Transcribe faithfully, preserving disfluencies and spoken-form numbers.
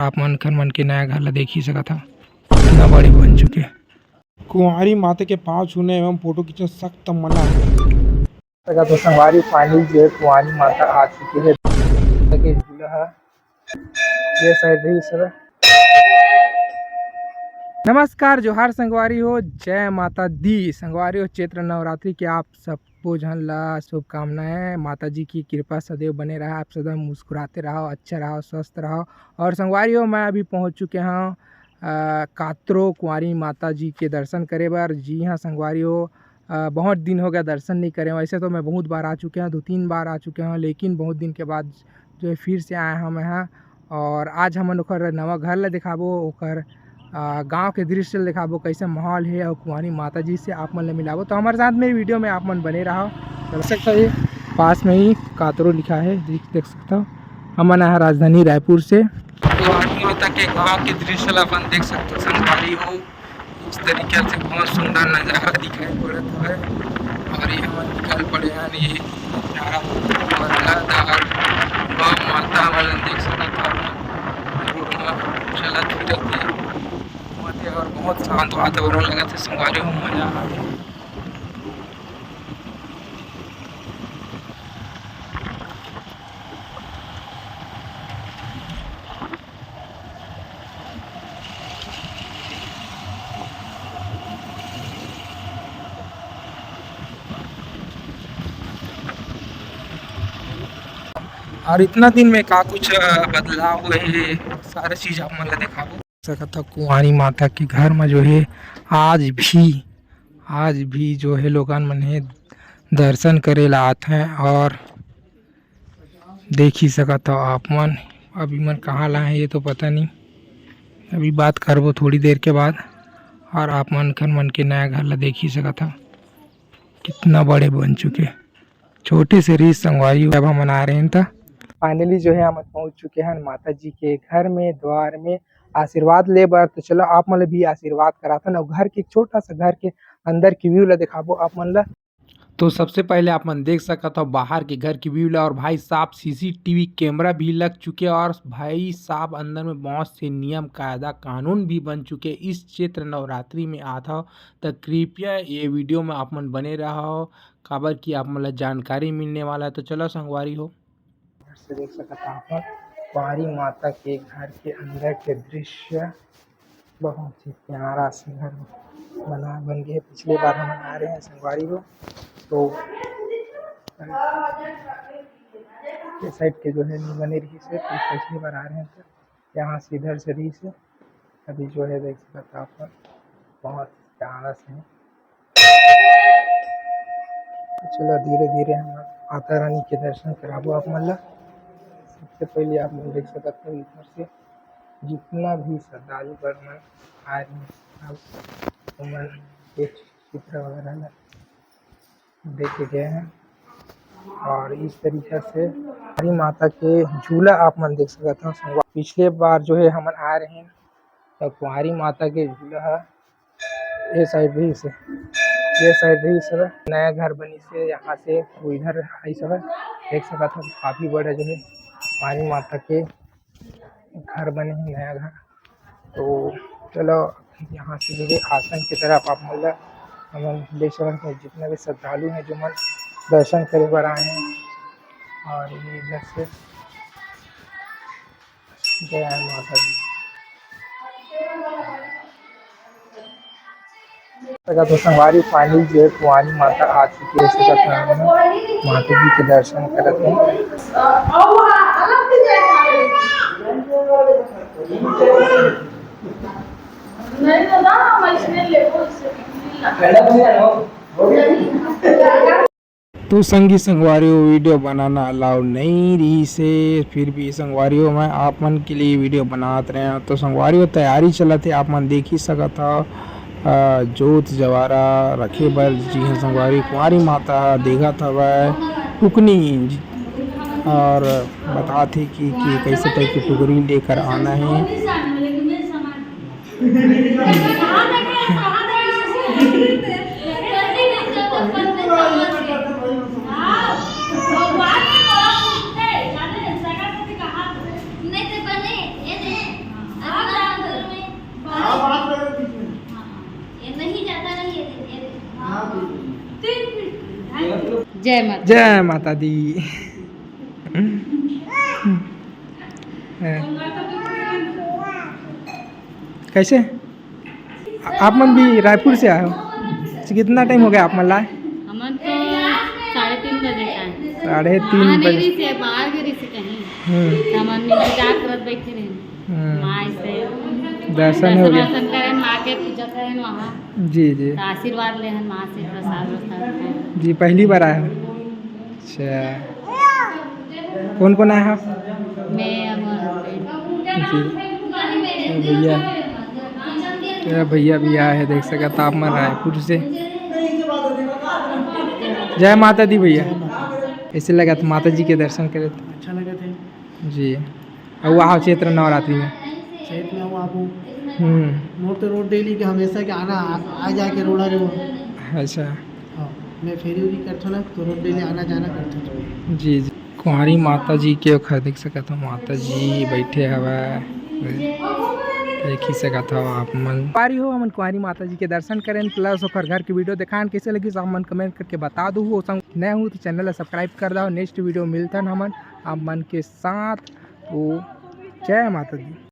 आप मन खर मन के नया घर ला देख ही सकत हव, कितना बड़े बन चुके। कुंवारी माता के पाँव छूने एवं फोटो खींचना सख्त मना है। तो संगवारी, finally जो है कुंवारी माता आ चुकी है। ये झूला है, ये side भी सब है। नमस्कार, जोहार संगवारी हो, जय माता दी संगवारी हो। चैत्र नवरात्रि के आप सबो झन ला शुभकामनाएं। माता जी की कृपा सदैव बने रहा, आप सदा मुस्कुराते रहो, अच्छे रहो, स्वस्थ रहो। और संगवारी हो, मैं अभी पहुंच चुके हूँ, अ, कातरो कुंवारी माता जी के दर्शन करे बर। जी हाँ संगवारी हो, अ, बहुत दिन हो गया दर्शन नहीं करे हूँ। वैसे तो मैं बहुत बार आ चुके हूँ, दो तीन बार आ चुके हूँ, लेकिन बहुत दिन के बाद जो है फिर से आए हूँ मैं यहाँ। और आज हमन ओकर नवा घर ला दिखाबो, ओकर, अ, गांव के दृश्य ला दिखाबो, कैसे माहौल है और कुंवारी माता जी से आप मन ला मिलाबो। तो हमारे साथ में video में आप मन बने रहो। चल सकता है, पास में ही कातरो लिखा है, देख, देख सकता हो। हमन आए हैं राजधानी रायपुर से। कुंवारी माता के गांव के दृश्य ला अपन देख सकते हो संगवारी हो। इस तरीके से बहुत सुंदर नजारा दिखाई पड़त हवे। और ये हमन निकल पड़े हैं, ये प्यारा बंगला दार गाँव माता वाला देख सकत हो आप मन। रोड म चलत फिरत हे, घूमत हे और बहुत शांत वातावरण लगत हे संगवारी हो, मजा आ गे। और इतना दिन में का कुछ, अ, बदलाव हुए हे, सारा चीज आप मन ला देखाबो। सकत हो कुंवारी माता के घर में जो है आज भी, आज भी जो है लोगन मन हे दर्शन करे ला आथे और देख ही सकत हो आप मन। अब इमन कहाँ ला हे ये तो पता नहीं, अभी बात करबो थोड़ी देर के बाद। और आप मन खर मन के नया घर ला देख ही सकत हो, कितना बड़े बन चुके। छोटे से रहिस संगवारी हो, अब हमन आ रहे हैं त। Finally जो है हमन पहुंच चुके हैं माता जी के घर में, द्वार में आशीर्वाद ले बर। तो चलो आप मन भी आशीर्वाद कराथन और घर के छोटा सा घर के अंदर की view ला दिखाबो आप मन ला। तो सबसे पहले आप मन देख सकत हो बाहर के घर की view ला। और भाई साहब, CCTV camera भी लग चुके और भाई साहब अंदर में बहुत से नियम कायदा कानून भी बन चुके। इस चैत्र नवरात्रि में आत हो त कृपया ये video में आप मन बने रहो, काबर कि आप मन ला जानकारी मिलने वाला है। तो चलो संगवारी हो, इधर से देख सकत हो आप मन कुंवारी माता के घर के अंदर के दृश्य। बहुत ही प्यारा से घर बना बन गए। पिछले बार हम आ रहे हैं संगवारी हो, तो ये side के जो है नहीं बने रही से, तो पिछली बार आ रहे हैं तो यहाँ से इधर से रही से। अभी जो है देख सकत हो आप मन बहुत प्यारा से है। तो चलो धीरे धीरे हम माता रानी के दर्शन कराबो आप मन ला। सबसे पहले आप मन देख सकत हो इधर से जितना भी श्रद्धालु गण मन आए रहिन, सब ओमन के चित्र वगैरह ला दे के गए हैं। और इस तरीका से हरी माता के झूला आप मन देख सकत हो। पिछले बार जो है हमन आए रहे तो कुंवारी माता के झूला ह ये side भी से, ये side भी से नया घर बनी से, यहाँ से वो इधर आई सब देख सकत हो। काफ़ी बड़ा जो है कुंवारी माता के घर बने हैं, नया घर। तो चलो यहाँ से जो है आसन की तरफ आप मन ला हमन देख सकत हो जितना भी श्रद्धालु हैं जो मन दर्शन करे बर आए हैं। और ये इधर से जय माता दी। तो संगवारी finally जो है कुंवारी माता आ चुकी है, इसी का कारण है माता जी के दर्शन करत हैं। तो संगी संगवारी हो, video बनाना allow नहीं रही से, फिर भी संगवारी हो मैं आप मन के लिए video बनात रहे। तो संगवारी हो तैयारी चलत है, आप मन देख ही सकत हो, अ, जोत जवारा रखे बर जी हैं संगवारी। कुंवारी माता देखत हवय टुकनी और बतात हे कि, कि कैसे type की टुकनी लेकर आना है। जय माता। जय माता दी। कैसे? आप मन भी रायपुर से आए हो? कितना टाइम हो गया आप मन ला आए? हमन तो साढ़े तीन बजे का है। साढ़े तीन बजे। रिसे, बाहर के रिसे कहीं। हम्म। तो हमन इंतजार करत बैठे रहे। हम्म। माँ से दर्शन हो गया। दर्शन करें, माँ के पूजा करें वहाँ। जी, जी। तो आशीर्वाद लेहन माँ से, प्रसाद वरसाद खाएं। जी, पहली बार आए हो? अच्छा, कौन कौन आए हो? मैं और मोर husband। जी, ये भैया, ये भैया भी आए हैं, देख सकत आप मन रायपुर से। जय माता दी भैया। कैसे लगा था माता जी के दर्शन करे? अच्छा लगा था। जी, अउ वहाँ चैत्र नवरात्रि में। चैत्र में वो आपको हम्म। मोर तो रोड डेली के हमेशा के आना, आ, आ जाके रोड़ा रे वो। अच्छा। हाँ, मैं फेरी उरी करथो ना, तो रोड डेली आना जाना करथो। जी, जी। कुंवारी माता जी के ओखर देख सकत हो, माता जी बैठे हवय, देख ही सकत हो आप मन। कुंवारी हो, हमन कुंवारी माता जी के दर्शन करेन, plus ओखर घर के वीडियो देखान। कैसे लगिस आप मन कमेंट करके बता दो। हो संग नए हो तो चैनल ला सब्सक्राइब कर दो। नेक्स्ट वीडियो मिलथन हमन आप मन के साथ। तो जय माता दी।